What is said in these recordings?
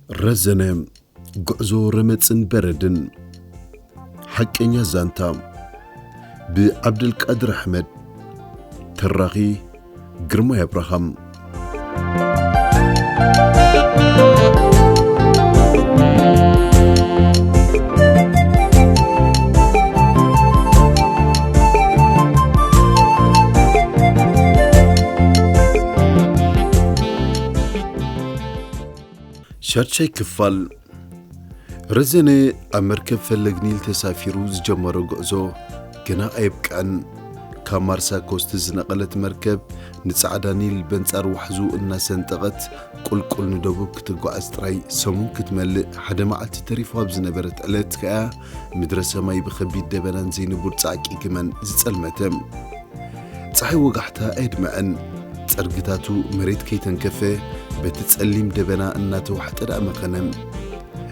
ረዘነ፣ ጉዕዞ ረመጽን በረድን። ሓቀኛ ዛንታ፣ ብዓብደልቃድር ኣሕመድ። ተራኺ፣ ግርማይ ኣብርሃም። ሻድሻይ ክፋል። ረዘነ ኣብ መርከብ ፈለግ ኒል ተሳፊሩ ዝጀመሮ ጉዕዞ ገና ኣየብቅዐን። ካብ ማርሳ ኮስት ዝነቐለት መርከብ ንጻዕዳ ኒል በንጻር ዋሕዙ እናሰንጠቐት ቁልቁል ንደቡብ ክትጓዓዝ ጥራይ ሰሙን ክትመልእ ሓደ መዓልቲ ተሪፉ ኣብ ዝነበረት ዕለት ከኣ ምድረ ሰማይ ብኸቢድ ደበናን ዘይንቡር ጻዕቂ ግመን ዝጸልመተ። ጸሓይ ወጋሕታ ኣየድመዐን። ጸርግታቱ መሬት ከይተንከፈ በቲ ጸሊም ደበና እናተዋሕጠ ደኣ መኸነ።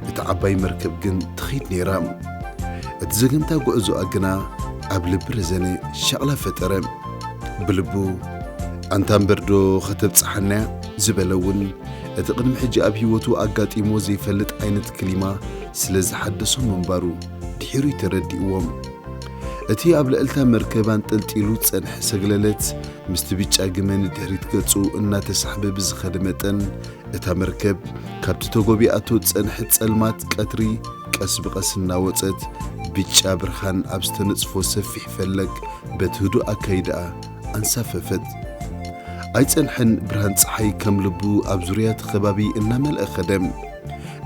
እታ ዓባይ መርከብ ግን ትኸይድ ነይራ። እቲ ዘገምታ ጉዕዞኣ ግና ኣብ ልቢ ረዘነ ሻቕላ ፈጠረ። ብልቡ፣ "ኣንታ እምበር ዶ ከተብጽሓናያ?" ዝበለ እውን፣ እቲ ቅድሚ ሕጂ ኣብ ህይወቱ ኣጋጢሞ ዘይፈልጥ ዓይነት ክሊማ ስለ ዝሓደሶ ምንባሩ ድሒሩ እዩ ተረዲእዎ። እቲ ኣብ ልዕልታ መርከብ ኣንጠልጢሉ ዝጸንሐ ሰግለለት፣ ምስቲ ብጫ ግመ ንድሕሪት ገጹ እናተሳሕበ ብዝኸደ መጠን፣ እታ መርከብ ካብቲ ተጎቢኣቶ ዝጸንሐት ጸልማት ቀትሪ ቀስ ብቐስ እናወጸት፣ ብጫ ብርሃን ኣብ ዝተነጽፎ ሰፊሕ ፈለግ በቲ ህዱእ ኣካይዳኣ ኣንሳፈፈት። ኣይጸንሐን፣ ብርሃን ጸሓይ ከም ልቡ ኣብ ዙርያ እቲ ከባቢ እናመልአ ኸደ።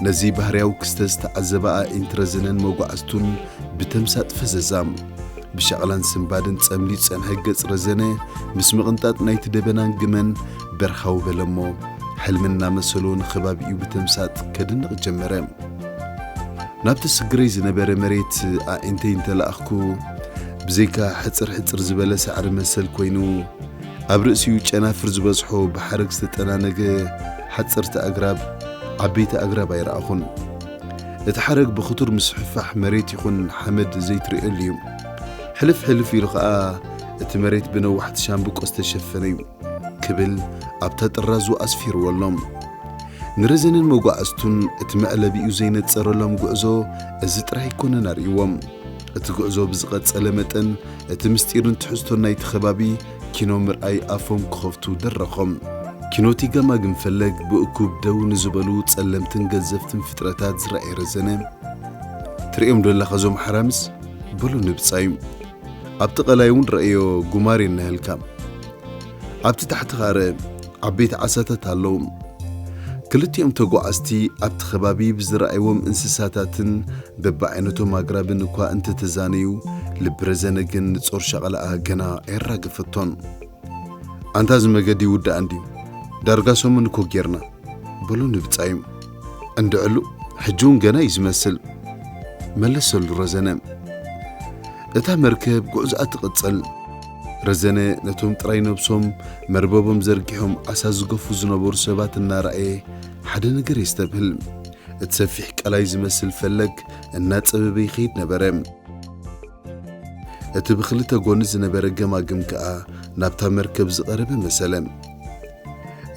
ነዚ ባህርያዊ ክስተት ዝተዓዘባ ኣዒንቲ ረዘነን መጓዕዝቱን ብተምሳጥ ፈዘዛ። ብሻቕላን ስንባድን ጸምሊዩ ዝጸንሐ ገጽ ረዘነ፣ ምስ ምቕንጣጥ ናይቲ ደበናን ግመን በርሃው በለ እሞ፣ ሕልሚ እናመሰሎ ንኸባቢኡ ብተምሳጥ ከድንቕ ጀመረ። ናብቲ ስግረይ ዝነበረ መሬት ኣዒንተይ እንተለኣኽኩ፣ ብዘይካ ሕጽር ሕጽር ዝበለ ሳዕሪ መሰል ኮይኑ፣ ኣብ ርእሲኡ ጨናፍር ዝበዝሖ ብሓረግ ዝተጠናነገ ሓጸርቲ ኣግራብ፣ ዓበይቲ ኣግራብ ኣይረኣኹን። እቲ ሓረግ ብኽቱር ምስፍሕፋሕ መሬት ይኹን ሓመድ ዘይትርእየሉ እዩ። ሕልፍ ሕልፍ ኢሉ ኸኣ እቲ መሬት ብነዋሕቲ ሻምብቆ ዝተሸፈነ እዩ ክብል ኣብታ ጥራዙ ኣስፊርዎ ኣሎ። ንረዘነን መጓዕዝቱን እቲ መዕለቢኡ ዘይነጸረሎም ጉዕዞ እዚ ጥራይ ኣይኮነን ኣርእይዎም። እቲ ጉዕዞ ብዝቐጸለ መጠን፣ እቲ ምስጢርን ትሕዝቶን ናይቲ ከባቢ ኪኖ ምርኣይ ኣፎም ክኸፍቱ ደረኾም። ኪኖቲ ገማግም ፈለግ ብእኩብ ደው ንዝበሉ ጸለምትን ገዘፍትን ፍጥረታት ዝረኣየ ረዘነ፣ "ትርእዮም ዶ ኣለኻ እዞም ሓራምዝ?" በሎ ንብጻዩ። "ኣብቲ ቀላይ እውን ረእዮ ጉማሬ እናሃልካ። ኣብቲ ታሕቲ ኸኣ ርአ፣ ዓበይቲ ዓሳታት ኣለዉ።" ክልቲኦም ተጓዓዝቲ ኣብቲ ከባቢ ብዝረኣይዎም እንስሳታትን በብዓይነቶም ኣግራብን እኳ እንተተዛነዩ፣ ልቢ ረዘነ ግን ንጾር ሻቕላኣ ገና ኣየራገፈቶን። "ኣንታ እዚ መገዲ ይውዳእ እንድዩ፣ ዳርጋ ሰሙን እኮ ጌርና" በሎ ንብጻዩ። "እንድዕሉ፣ ሕጂ እውን ገና እዩ ዝመስል" መለሰሉ ረዘነ። እታ መርከብ ጉዕዞኣ ትቕጽል። ረዘነ ነቶም ጥራይ ነብሶም መርበቦም ዘርጊሖም ዓሳ ዝገፉ ዝነበሩ ሰባት እናረኣየ ሓደ ነገር የስተብህል። እቲ ሰፊሕ ቀላይ ዝመስል ፈለግ እናጸበበ ይኸይድ ነበረ። እቲ ብኽልተ ጎኒ ዝነበረ ገማግም ከኣ ናብታ መርከብ ዝቐረበ መሰለ።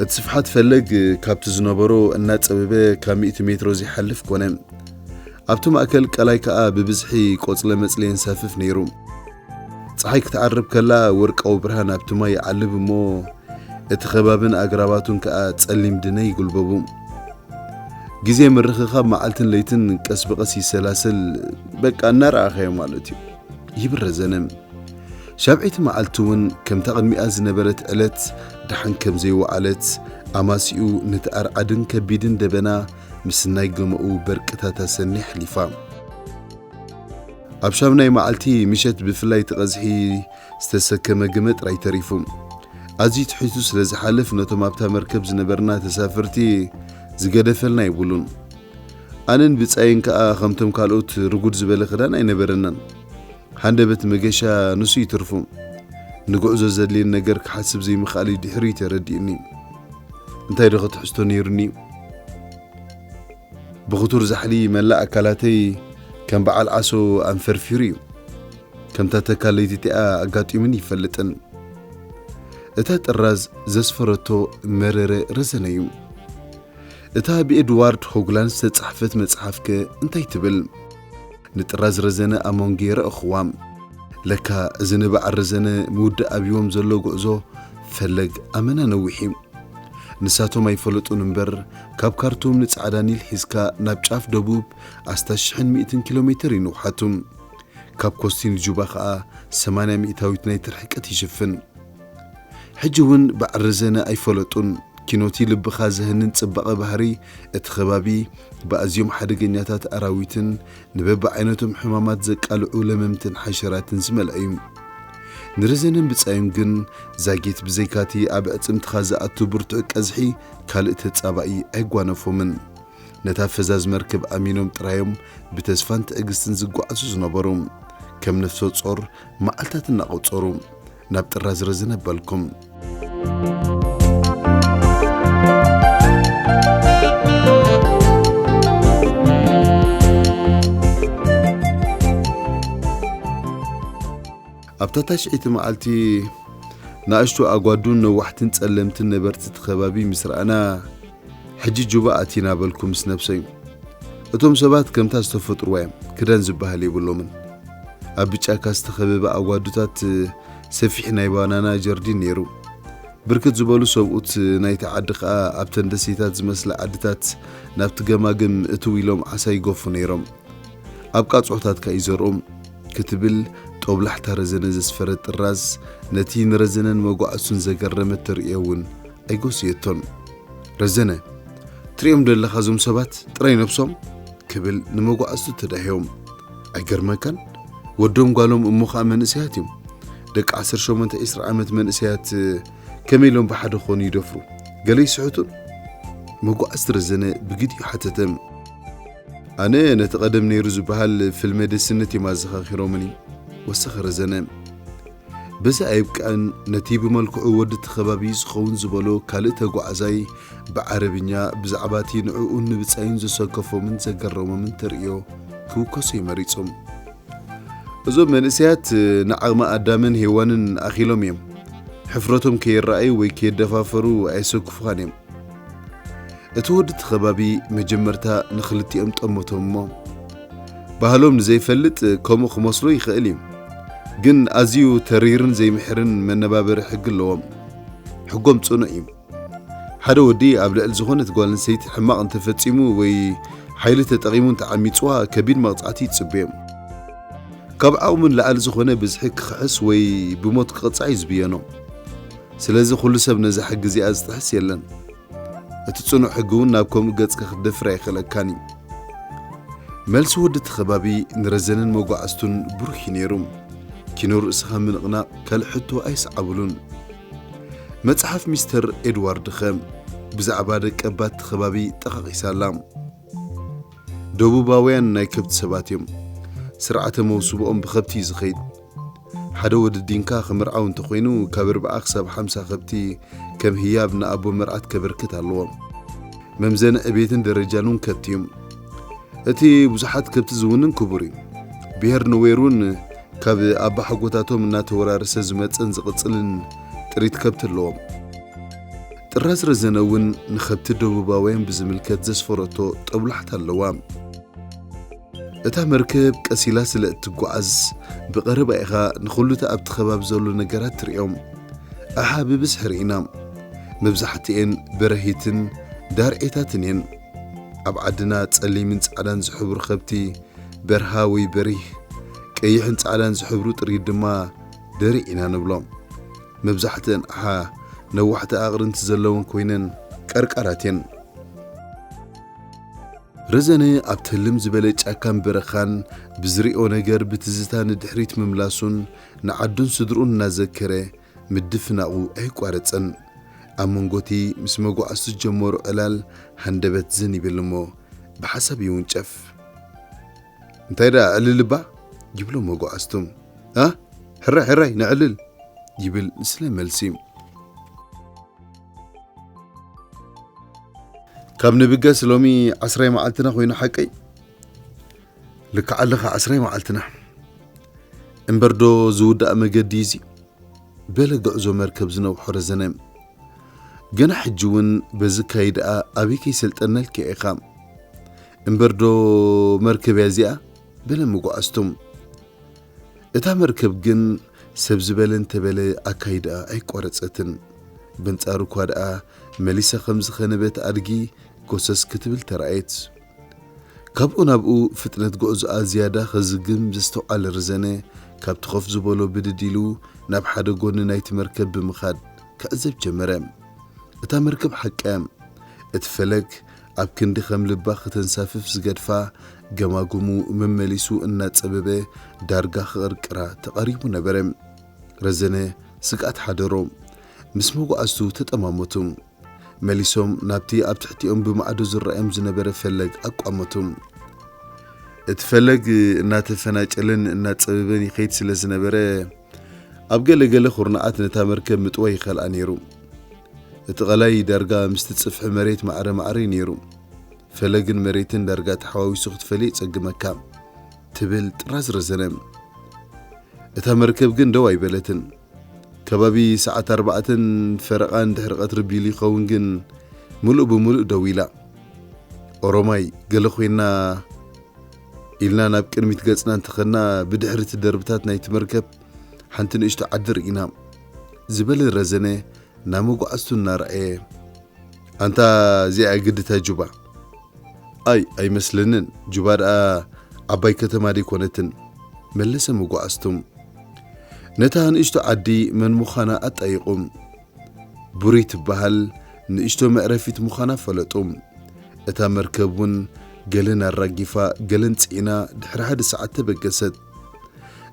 እቲ ስፍሓት ፈለግ ካብቲ ዝነበሮ እናጸበበ ካብ ሚእቲ ሜትሮ ዘይሓልፍ ኮነ። ኣብቲ ማእከል ቀላይ ከኣ ብብዝሒ ቆጽለ መጽሊ የንሳፍፍ ነይሩ። ጸሓይ ክትዓርብ ከላ ወርቃዊ ብርሃን ኣብቲ ማይ ይዓልብ እሞ፣ እቲ ከባብን ኣግራባቱን ከኣ ጸሊም ድነ ይጉልበቡ። ግዜ ምርኽኻብ መዓልትን ለይትን ቀስ ብቐስ ይሰላሰል፣ በቃ እናረኣኻዮ ማለት እዩ፣ ይብል ረዘነ። ሻብዐይቲ መዓልቲ እውን ከምታ ቅድሚኣ ዝነበረት ዕለት ደሓን ከም ዘይወዓለት ኣማሲኡ፣ ነቲ ኣርዓድን ከቢድን ደበና ምስናይ ገመኡ በርቅታታ ሰኒ ኣሕሊፋ። ኣብ ሻምናይ መዓልቲ ምሸት ብፍላይ እቲ ቀዝሒ ዝተሰከመ ግመ ጥራይ ተሪፉ። ኣዝዩ ትሒቱ ስለ ዝሓልፍ ነቶም ኣብታ መርከብ ዝነበርና ተሳፈርቲ ዝገደፈልና የብሉን። ኣነን ብጻይን ከኣ ከምቶም ካልኦት ርጉድ ዝበለ ክዳን ኣይነበረናን። ሃንደበት መገሻ ንሱ ይትርፉ። ንጉዕዞ ዘድልየኒ ነገር ክሓስብ ዘይምኽኣለይ ድሕሪኡ ተረዲእኒ። እንታይ ዶ ክትሕዝቶ ነይሩኒ? ብኽቱር ዛሕሊ መላእ ኣካላተይ ከም በዓል ዓሶ ኣንፈርፊሩ እዩ። ከምታ ተካል ለይቲ እቲኣ ኣጋጢሙኒ ይፈልጥን። እታ ጥራዝ ዘስፈረቶ መረረ ረዘነ እዩ። እታ ብኤድዋርድ ሆግላንድ ዝተጻሕፈት መጽሓፍከ እንታይ ትብል? ንጥራዝ ረዘነ ኣሞንጌ ረእኽዋ። ለካ እዚ ንበዓል ረዘነ ምውዳእ ኣብይዎም ዘሎ ጉዕዞ ፈለግ ኣመና ነዊሕ እዩ። ንሳቶም ኣይፈለጡን እምበር፣ ካብ ካርቱም ንጻዕዳ ኒል ሒዝካ ናብ ጫፍ ደቡብ ኣስታት ሽሕን ሚእትን ኪሎ ሜተር እዩ ንውሓቱ። ካብ ኮስቲ ንጁባ ኸኣ ሰማንያ ሚእታዊት ናይቲ ርሕቀት ይሽፍን። ሕጂ እውን በዓል ረዘነ ኣይፈለጡን። ኪኖቲ ልብኻ ዘህንን ጽባቐ ባህሪ እቲ ከባቢ ብኣዝዮም ሓደገኛታት ኣራዊትን ንበብዓይነቶም ሕማማት ዘቃልዑ ለመምትን ሓሸራትን ዝመልአ እዩ። ንረዘነን ብጻዩን ግን ዛጊት ብዘይካቲ ኣብ ኣዕጽምትኻ ዝኣቱ ብርቱዕ ቀዝሒ ካልእ ተጻባኢ ኣይጓነፎምን። ነታ ፈዛዝ መርከብ ኣሚኖም ጥራዮም ብተስፋን ትዕግስትን ዝጓዓዙ ዝነበሩ፣ ከም ነፍሰ ጾር መዓልታት እናቖጸሩ ናብ ጥራዝ ረዘነ ኣባልኩም። ኣብታ ታሽዐይቲ መዓልቲ ንኣሽቱ ኣጓዱን ነዋሕትን ጸለምትን ነበርቲ እቲ ከባቢ ምስ ረኣና፣ "ሕጂ ጁባ ኣቲና" በልኩ ምስ ነብሰይ። እቶም ሰባት ከምታ ዝተፈጥሩዋ እዮም፣ ክዳን ዝበሃል የብሎምን። ኣብ ብጫካ ዝተኸበበ ኣጓዱታት ሰፊሕ ናይ ባናና ጀርዲን ነይሩ። ብርክት ዝበሉ ሰብኡት ናይቲ ዓዲ ኸኣ ኣብተን ደሴታት ዝመስላ ዓድታት ናብቲ ገማግም እትው ኢሎም ዓሳ ይገፉ ነይሮም። ኣብ ቃጽዖታት ከኣ ይዘርኦም ክትብል ጦብላሕታ ረዘነ ዘስፈረት ጥራዝ ነቲ ንረዘነን መጓዕዝቱን ዘገረመት ተርእዮ እውን ኣይጎስየቶን። "ረዘነ፣ ትርእዮም ደለኻ እዞም ሰባት ጥራይ ነብሶም?" ክብል ንመጓዕዝቱ ተዳህዮም። "ኣይገርመካን? ወዶም ጓሎም እሞ ኸኣ መንእሰያት እዮም። ደቂ ዓሰርተ ሸሞንተ ዒስራ ዓመት መንእሰያት ከመይ ኢሎም ብሓደ ክኾኑ ይደፍሩ? ገለ ይስሕቱን?" መጓዕዝቲ ረዘነ ብግዲኡ ሓተተ። "ኣነ ነቲ ቀደም ነይሩ ዝበሃል ፍልመ ደስነት እዮም ኣዘኻኺሮምኒ" ወሰኸ ረዘነ። በዚ ኣይብቃዕን፣ ነቲ ብመልክዑ ወዲ እቲ ከባቢ ዝኸውን ዝበሎ ካልእ ተጓዓዛይ ብዓረብኛ ብዛዕባ እቲ ንዕኡን ንብጻዩን ዘሰከፎምን ዘገረሞምን ተርእዮ ክውከሶ እዩ መሪጹ። "እዞም መንእሰያት ንዓቕሚ ኣዳምን ሄዋንን ኣኺሎም እዮም። ሕፍረቶም ከየረኣዩ ወይ ከየደፋፈሩ ኣየሰክፉኻን እዮም። እቲ ወዲ እቲ ከባቢ መጀመርታ ንኽልቲኦም ጠመቶም እሞ፣ ባህሎም ንዘይፈልጥ ከምኡ ክመስሎ ይኽእል እዩ። ግን ኣዝዩ ተሪርን ዘይምሕርን መነባበሪ ሕጊ ኣለዎም። ሕጎም ጽኑዕ እዩ። ሓደ ወዲ ኣብ ልዕሊ ዝኾነት ጓል ኣንስተይቲ ሕማቕ እንተፈጺሙ ወይ ሓይሊ ተጠቒሙ እንተዓሚጽዋ፣ ከቢድ መቕጻዕቲ ይጽበዮም። ካብ ዓቕሙ ንላዕሊ ዝኾነ ብዝሒ ክኽሕስ ወይ ብሞት ክቕጻዕ እዩ ዝብየኖ። ስለዚ ኩሉ ሰብ ነዛ ሕጊ እዚኣ ዝጥሕስ የለን። እቲ ጽኑዕ ሕጊ እውን ናብ ከምኡ ገጽካ ክትደፍር ኣይኽእለካን እዩ." መልሲ ወዲ እቲ ከባቢ ንረዘነን መጓዕዝቱን ብሩህ እዩ ነይሩ። ኪኖ ርእስኻ ምንቕናቕ ካልእ ሕቶ ኣይሰዓብሉን። መጽሓፍ ሚስተር ኤድዋርድ ኸ ብዛዕባ ደቀባት እቲ ከባቢ ጠቓቒሳ ኣላ። ደቡባውያን ናይ ከብቲ ሰባት እዮም። ስርዓተ መውስብኦም ብኸብቲ እዩ ዝኸይድ። ሓደ ወዲ ዲንካ ክምርዓው እንተኾይኑ፣ ካብ ኣርብዓ ክሳብ ሓምሳ ከብቲ ከም ህያብ ንኣቦ መርዓት ከበርክት ኣለዎ። መምዘኒ ዕቤትን ደረጃን እውን ከብቲ እዩ። እቲ ብዙሓት ከብቲ ዝውንን ክቡር እዩ። ብሄር ኑዌር እውን ካብ ኣባሓጎታቶም እናተወራረሰ ዝመጸን ዝቕጽልን ጥሪት ከብቲ ኣለዎም። ጥራዝ ረዘነ እውን ንኸብቲ ደቡባውያን ብዝምልከት ዘስፈረቶ ጠብላሕታ ኣለዋ። እታ መርከብ ቀስ ኢላ ስለ እትጓዓዝ፣ ብቐረባ ኢኻ ንኹሉ እቲ ኣብቲ ከባቢ ዘሎ ነገራት ትርእዮም። ኣሓ ብብዝሒ ርኢና። መብዛሕትኤን በረሂትን ዳርዒታትን እየን። ኣብ ዓድና ጸሊምን ጻዕዳን ዝሕብሩ ከብቲ በርሃ ወይ በሪህ፣ ቀይሕን ጻዕዳን ዝሕብሩ ጥሪት ድማ ደሪዕ ኢና ንብሎ። መብዛሕትአን ኣሓ ነዋሕቲ ኣቕርንቲ ዘለወን ኮይነን ቀርቃራት እየን። ረዘነ ኣብ ትህልም ዝበለ ጫካን በረኻን ብዝሪኦ ነገር ብትዝታ ንድሕሪት ምምላሱን ንዓዱን ስድርኡን እናዘከረ ምድፍናቑ ኣየቋረጸን። ኣብ መንጎቲ ምስ መጓዕዝቱ ዝጀመሮ ዕላል ሃንደበት ዝን ይብል እሞ ብሓሳብ ይውንጨፍ። "እንታይ ደኣ ዕልል እባ?" ይብሎ መጓዕዝቱ። "ኣ? ሕራይ፣ ሕራይ፣ ንዕልል!" ይብል ስለ መልሲ። ካብ ንብገስ ሎሚ ዓስራይ መዓልትና ኮይኑ ሓቀይ? ልክዕ ኣለኻ፣ ዓስራይ መዓልትና። እምበርዶ ዝውዳእ መገዲ እዚ? በለ ጉዕዞ መርከብ ዝነውሖ ረዘነ። ገና ሕጂ እውን በዚ ካይድኣ ኣበይ ከይሰልጠናልካ ኢኻ? እምበርዶ መርከብ እያ እዚኣ? በለ መጓዕዝቶም። እታ መርከብ ግን ሰብ ዝበለ እንተበለ ኣካይድኣ ኣይቋረጸትን። በንጻሩ እኳ ደኣ መሊሳ ከም ዝኸነበት ኣድጊ ጎሰስ ክትብል ተራእየት። ካብኡ ናብኡ ፍጥነት ጉዕዞኣ ዝያዳ ከዝግም ዘስተውዓለ ረዘነ፣ ካብቲ ኮፍ ዝበሎ ብድድ ኢሉ ናብ ሓደ ጎኒ ናይቲ መርከብ ብምኻድ ክዕዘብ ጀመረ። እታ መርከብ ሓቀ። እቲ ፈለግ ኣብ ክንዲ ከም ልባ ከተንሳፍፍ ዝገድፋ፣ ገማግሙ መመሊሱ እናጸበበ ዳርጋ ክቕርቅራ ተቓሪቡ ነበረ። ረዘነ ስግኣት ሓደሮ። ምስ መጓዕዝቱ ተጠማመቱ። መሊሶም ናብቲ ኣብ ትሕቲኦም ብማዕዶ ዝረኣዮም ዝነበረ ፈለግ ኣቋመቱ። እቲ ፈለግ እናተፈናጨለን እናጸበበን ይኸይድ ስለ ዝነበረ፣ ኣብ ገለ ገለ ኩርናዓት ነታ መርከብ ምጥዋይ ይኸልኣ ነይሩ። እቲ ቐላይ ዳርጋ ምስቲ ጽፍሒ መሬት ማዕረ ማዕረ እዩ ነይሩ። ፈለግን መሬትን ዳርጋ ተሓዋዊሱ ክትፈልዮ ይጸግመካ፣ ትብል ጥራዝ ረዘነ። እታ መርከብ ግን ደው ኣይበለትን። ከባቢ ሰዓት ኣርባዕተን ፈረቓን ድሕሪ ቀትሪ ቢሉ ይኸውን ግን፣ ምሉእ ብምሉእ ደው ኢላ። ኦሮማይ ገለ ኮይና ኢልና ናብ ቅድሚት ገጽና እንተኸድና፣ ብድሕሪ እቲ ደርብታት ናይቲ መርከብ ሓንቲ ንእሽቶ ዓዲ ርኢና፣ ዝበለ ረዘነ ናብ መጓዕዝቱ እናረኣየ፣ ኣንታ እዚኣ ግድታ ጁባ? ኣይ፣ ኣይመስለንን፣ ጁባ ደኣ ዓባይ ከተማ ደይኮነትን፣ መለሰ መጓዕዝቱ። ነታ ንእሽቶ ዓዲ መን ምዃና ኣጣይቑ። ቡሪ ትበሃል ንእሽቶ መዕረፊት ምዃና ፈለጡ። እታ መርከብ እውን ገለን ኣራጊፋ ገለን ጽዒና ድሕሪ ሓደ ሰዓት ተበገሰት።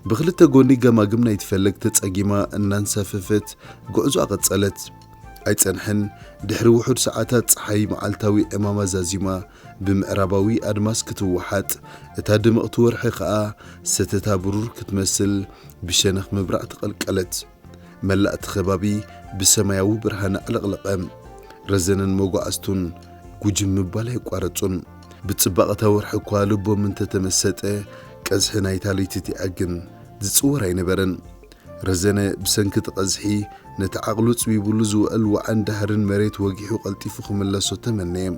ብኽልተ ጎኒ ገማግም ናይቲ ፈለግ ተጸጊማ እናንሳፈፈት ጉዕዞኣ ቀጸለት። ኣይጸንሐን፣ ድሕሪ ውሑድ ሰዓታት ጸሓይ መዓልታዊ ዕማማ ዛዚማ ብምዕራባዊ ኣድማስ ክትወሓጥ፣ እታ ድምቕቲ ወርሒ ኸኣ ሰተታ ብሩር ክትመስል ብሸነኽ ምብራቕ ተቐልቀለት። መላእ እቲ ከባቢ ብሰማያዊ ብርሃን ኣዕለቕለቐ። ረዘነን መጓዕዝቱን ጉጅም ምባል ኣየቋረጹን። ብጽባቐ እታ ወርሒ እኳ ልቦም እንተተመሰጠ፣ ቀዝሒ ናይታ ለይቲ እቲኣ ግን ዝጽወር ኣይነበረን። ረዘነ ብሰንኪ እቲ ቀዝሒ ነቲ ዓቕሉ ጽቢቡሉ ዝውዕል ዋዕን ዳህርን መሬት ወጊሑ ቀልጢፉ ክምለሶ ተመነየ።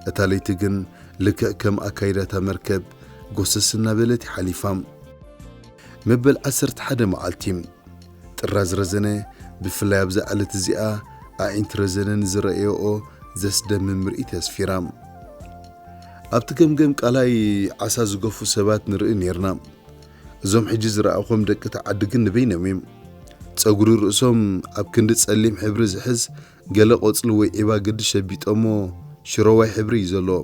እታ ለይቲ ግን ልክዕ ከም ኣካይዳታ መርከብ ጎሰስ እናበለት ይሓሊፋ። መበል ዓሰርተ ሓደ መዓልቲ። ጥራዝ ረዘነ፣ ብፍላይ ኣብዛ ዕለት እዚኣ፣ ኣዒንቲ ረዘነ ንዝረኣየኦ ዘስደምም ምርኢት የስፊራ። ኣብቲ ገምገም ቃላይ ዓሳ ዝገፉ ሰባት ንርኢ ኔርና። እዞም ሕጂ ዝረኣኹም ደቂ ተዓዲ ግን ንበይኖም እዮም። ጸጉሪ ርእሶም ኣብ ክንዲ ጸሊም ሕብሪ ዝሕዝ፣ ገለ ቆጽሊ ወይ ዒባ ግዲ ሸቢጦሞ ሽሮዋይ ሕብሪ እዩ ዘለዎ።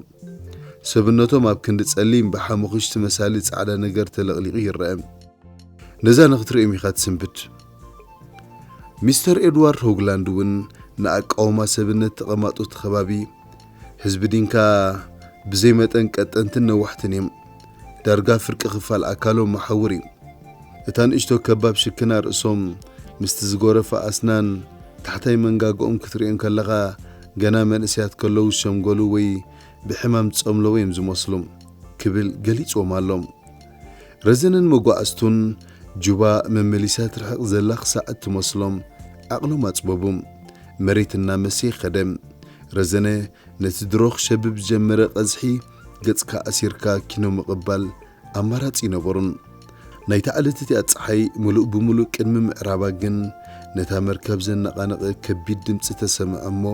ሰብነቶም ኣብ ክንዲ ጸሊም ብሓሙኽሽቲ መሳሊ ጻዕዳ ነገር ተለቕሊቑ ይረአ። ነዛ ንኽትርእዮም ኢኻ ትስንብድ። ሚስተር ኤድዋርድ ሆግላንድ እውን ንኣቃውማ ሰብነት ተቐማጦ እቲ ከባቢ፣ ህዝቢ ዲንካ ብዘይ መጠን ቀጠንትን ነዋሕትን እዮም። ዳርጋ ፍርቂ ክፋል ኣካሎም መሓውር እዩ። እታ ንእሽቶ ከባብ ሽክና ርእሶም ምስቲ ዝጎረፈ ኣስናን ታሕታይ መንጋግኦም ክትርእዮም ከለኻ፣ ገና መንእሰያት ከለዉ ዝሸምገሉ ወይ ብሕማም ዝጸምለዉ እዮም ዝመስሉ፣ ክብል ገሊጽዎም ኣሎ። ረዘነን መጓዕዝቱን ጁባ መመሊሳ ትርሕቕ ዘላ ክሳዕ እትመስሎም ዓቕሎም ኣጽበቡ። መሬት እናመሰየ ከደ። ረዘነ ነቲ ድሮ ክሸብብ ዝጀመረ ቀዝሒ ገጽካ ኣሲርካ ኪኖ ምቕባል ኣማራጺ ኣይነበሮን። ናይታ ዕለት እቲኣ ጸሓይ ምሉእ ብምሉእ ቅድሚ ምዕራባ ግን ነታ መርከብ ዘነቓነቐ ከቢድ ድምጺ ተሰምዐ እሞ፣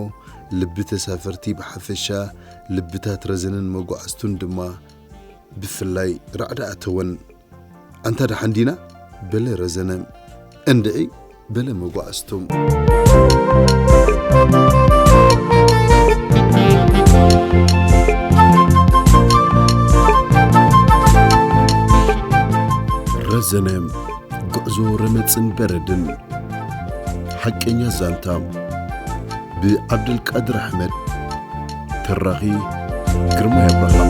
ልቢ ተሳፈርቲ ብሓፈሻ፣ ልብታት ረዘነን መጓዕዝቱን ድማ ብፍላይ ራዕዲ ኣተወን። ኣንታ ደሓን ዲና? በለ ረዘነ። እንድዒ፣ በለ መጓዕዝቱ። ረዘነ፣ ጉዕዞ ረመጽን በረድን። ሓቀኛ ዛንታ፣ ብዓብደልቃድር ኣሕመድ። ተራኺ፣ ግርማይ ኣብርሃም።